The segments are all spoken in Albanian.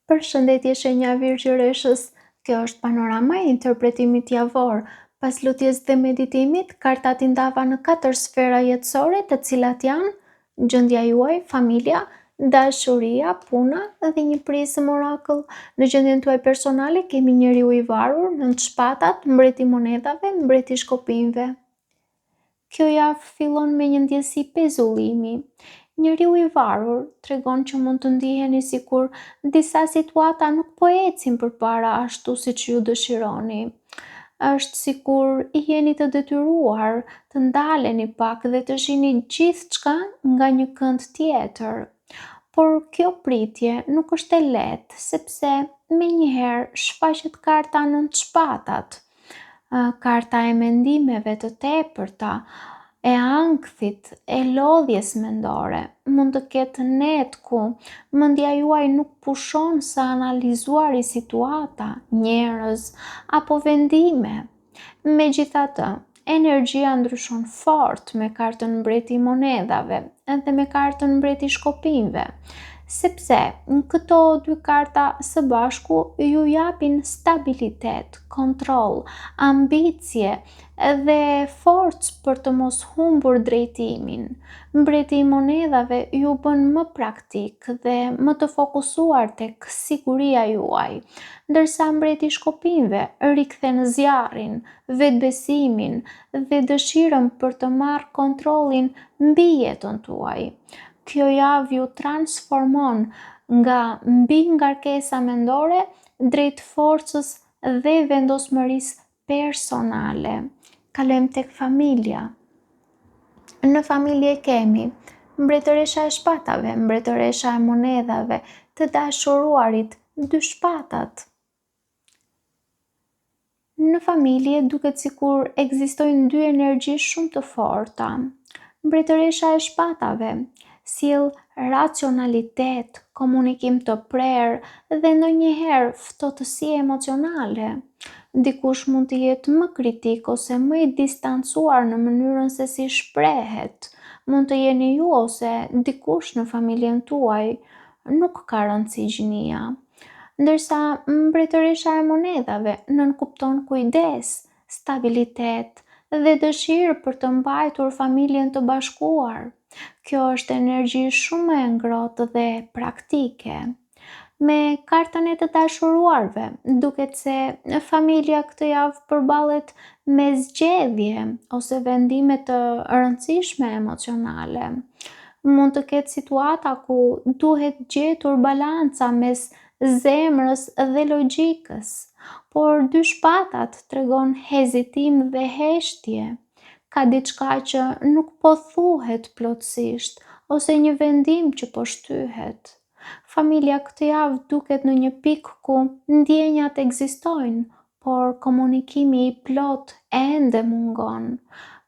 Përshëndetje shenja e Virgjëreshës, kjo është panorama e interpretimit javor. Pas lutjes dhe meditimit, kartat i ndava në katër sfera jetësore, të cilat janë gjendja juaj, familja, dashuria, puna dhe një prizëm orakull. Në gjendjen tuaj personale kemi njeriu i varur, nëntë shpatat, mbreti i monedhave, mbreti i shkopinjve. Kjo javë fillon me një ndjesi pezullimi. Njeriu i varur tregon që mund të ndiheni sikur disa situata nuk po ecin përpara ashtu siç ju dëshironi. Është sikur jeni të detyruar të ndaleni pak dhe të shihni gjithçka nga një kënd tjetër. Por kjo pritje nuk është e lehtë, sepse menjëherë shfaqet karta nëntë shpatat. Karta e mendimeve të tepërta, e ankthit, e lodhjes mendore. Mund të ketë netë ku mendja juaj nuk pushon së analizuari situata, njerëz apo vendime. Megjithatë, energjia ndryshon fort me kartën mbreti i monedhave dhe me kartën mbreti i shkopinjve, sepse këto dy karta së bashku ju japin stabilitet, kontroll, ambicie dhe forcë për të mos humbur drejtimin. Mbreti i monedhave ju bën më praktik dhe më të fokusuar tek siguria juaj, ndërsa mbreti i shkopinjve rikthen zjarrin, vetëbesimin dhe dëshirën për të marrë kontrollin mbi jetën tuaj. Kjo javë ju transformon nga mbingarkesa mendore drejt forcës dhe vendosmërisë personale. Kalojmë tek familja. Në familje kemi mbretëresha e shpatave, mbretëresha e monedhave, të dashuruarit, dy shpatat. Në familje duket sikur ekzistojnë dy energji shumë të forta. Mbretëresha e shpatave sjell racionalitet, komunikim të prerë dhe ndonjëherë ftohtësi emocionale. Dikush mund të jetë më kritik ose më i distancuar në mënyrën se si shprehet. Mund të jeni ju ose dikush në familjen tuaj, nuk ka rëndësi gjinia. Ndërsa mbretëresha e monedhave nënkupton kujdes, stabilitet dhe dëshirë për të mbajtur familjen të bashkuar. Kjo është energji shumë më e ngrohtë dhe praktike. Me kartën e të dashuruarve, duket se familja këtë javë përballet me zgjedhje ose vendime të rëndësishme emocionale. Mund të ketë situata ku duhet gjetur balanca mes zemrës dhe logjikës, por dy shpatat tregon hezitim dhe heshtje. Ka diçka që nuk po thuhet plotësisht ose një vendim që po shtyhet. Familja këtë javë duket në një pikë ku ndjenjat ekzistojnë, por komunikimi i plotë ende mungon.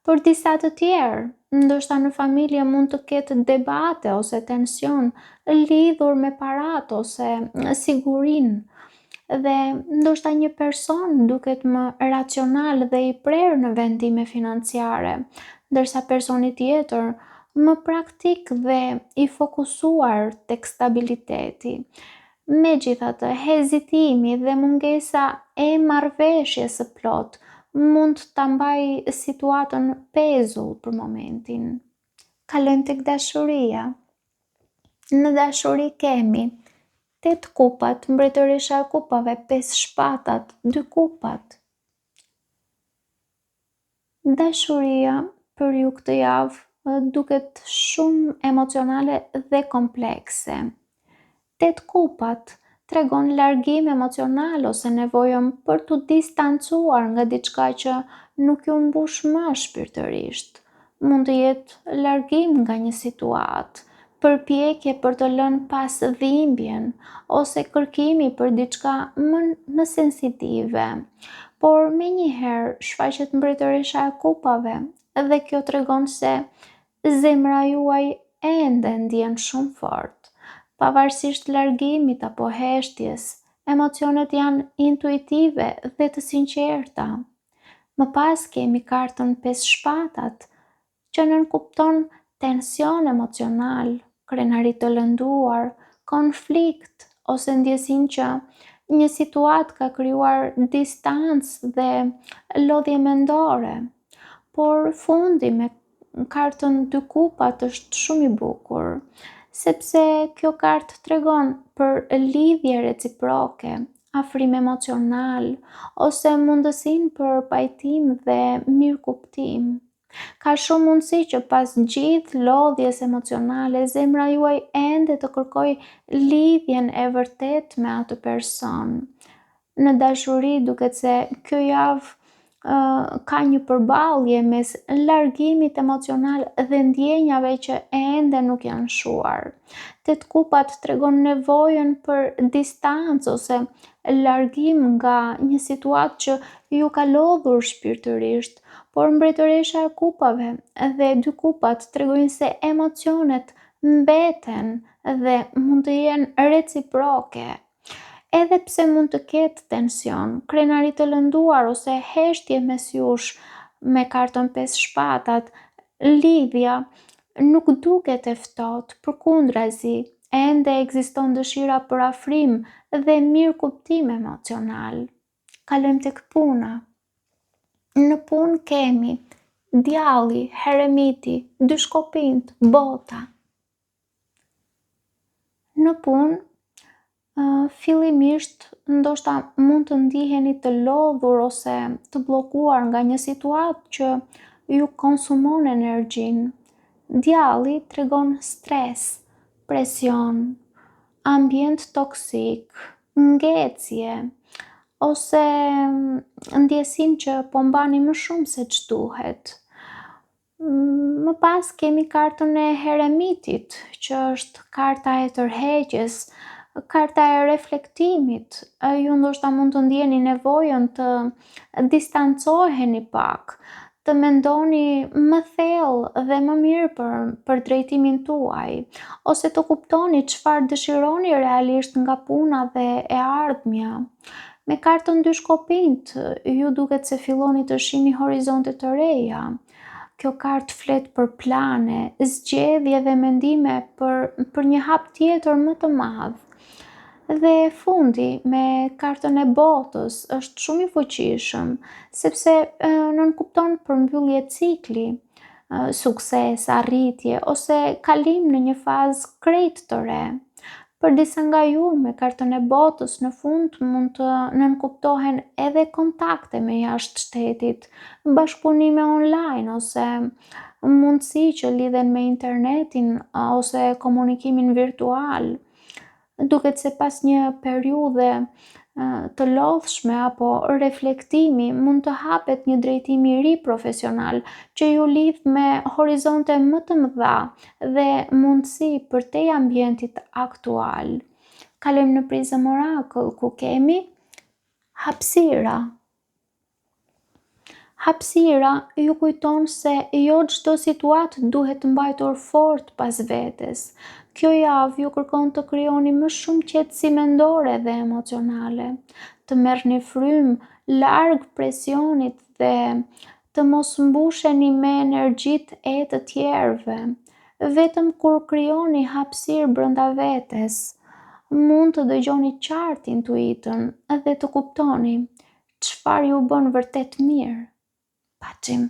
Për disa të tjerë, ndoshta në familje mund të ketë debate ose tension lidhur me paratë ose sigurinë. Dhe ndoshta një person duket më racional dhe i prerë në vendime financiare, ndërsa personi tjetër më praktik dhe i fokusuar tek stabiliteti. Megjithatë, hezitimi dhe mungesa e marrëveshjes së plotë mund ta mbajë situatën pezull për momentin. Kalojmë tek dashuria. Në dashuri kemi tetë kupat, mbretëresha e kupave, pesë shpatat, dy kupat. Dashuria për ju këtë javë duket shumë emocionale dhe komplekse. Tetë kupat tregon largim emocional ose nevojën për t'u distancuar nga diçka që nuk ju mbush më shpirtërisht. Mund të jetë largim nga një situatë, përpjekje për të lënë pas dhimbjen ose kërkimi për diçka më, më sensitive. Por menjëherë shfaqet mbretëresha e kupave dhe kjo tregon se zemra juaj ende ndjen shumë fort. Pavarësisht largimit apo heshtjes, emocionet janë intuitive dhe të sinqerta. Më pas kemi kartën pesë shpatat, që nënkupton tension emocional, krenari të lënduar, konflikt. ose ndjesinë që një situatë ka krijuar distancë dhe lodhje mendore. Por fundi me kartën dy kupat është shumë i bukur, sepse kjo kartë tregon për lidhje reciproke, afrim emocional ose mundësinë për pajtim dhe mirëkuptim. Ka shumë mundësi që pas gjithë lodhjes emocionale, zemra juaj ende të kërkojë lidhjen e vërtetë me atë person. Në dashuri duket se kjo javë ka një përballje mes largimit emocional dhe ndjenjave që ende nuk janë shuar. Tetë kupat tregon nevojën për distancë ose largim nga një situatë që ju ka lodhur shpirtërisht, por mbretëresha e kupave dhe dy kupat tregojnë se emocionet mbeten dhe mund të jenë reciproke. Edhe pse mund të ketë tension, krenari të lënduar ose heshtje mes jush me kartën 5 shpatat, lidhja nuk duket e ftohtë, përkundrazi, ende ekziston dëshira për afrim dhe mirëkuptim emocional. Kalojmë tek puna. Në punë kemi djalli, heremiti, dy shkopinjtë, bota. Në punë, fillimisht ndoshta mund të ndiheni të lodhur ose të bllokuar nga një situatë që ju konsumon energjinë. Djalli tregon stres, presion, ambient toksik, ngecje ose ndjesinë që po mbani më shumë se ç'duhet. Më pas kemi kartën e Heremitit, që është karta e tërheqjes, karta e reflektimit. Ju ndoshta mund të ndjeni nevojën të distancoheni pak, të mendoni më thellë dhe më mirë për, për drejtimin tuaj, ose të kuptoni çfarë dëshironi realisht nga puna dhe e ardhmja. Me kartën dy shkopinjtë, ju duket se filloni të shihni horizonte të reja. Kjo kartë flet për plane, zgjedhje dhe mendime për, për një hap tjetër më të madh. Dhe fundi me kartën e botës është shumë i fuqishëm, sepse nënkupton përmbyllje cikli, sukses, arritje ose kalim në një fazë krejt të re. Për disa nga ju, me kartën e botës në fund mund të nënkuptohen edhe kontakte me jashtë shtetit, bashkëpunime online ose mundësi që lidhen me internetin ose komunikimin virtual. Duket se pas një periudhe të lodhshme apo reflektimi mund të hapet një drejtim i ri profesional që ju lidh me horizonte më të mëdha dhe mundësi përtej ambientit aktual. Kalojmë në Prizëm Oracle ku kemi hapësira. Hapësira ju kujton se jo çdo situatë duhet mbajtur fort pas vetes. Kjo javë ju kërkon të krijoni më shumë qetësi mendore dhe emocionale, të merrni frymë larg presionit dhe të mos mbusheni me energjitë e të tjerëve. Vetëm kur krijoni hapësirë brenda vetes, mund të dëgjoni qartë intuitën dhe të kuptoni çfarë ju bën vërtet mirë. Paçim.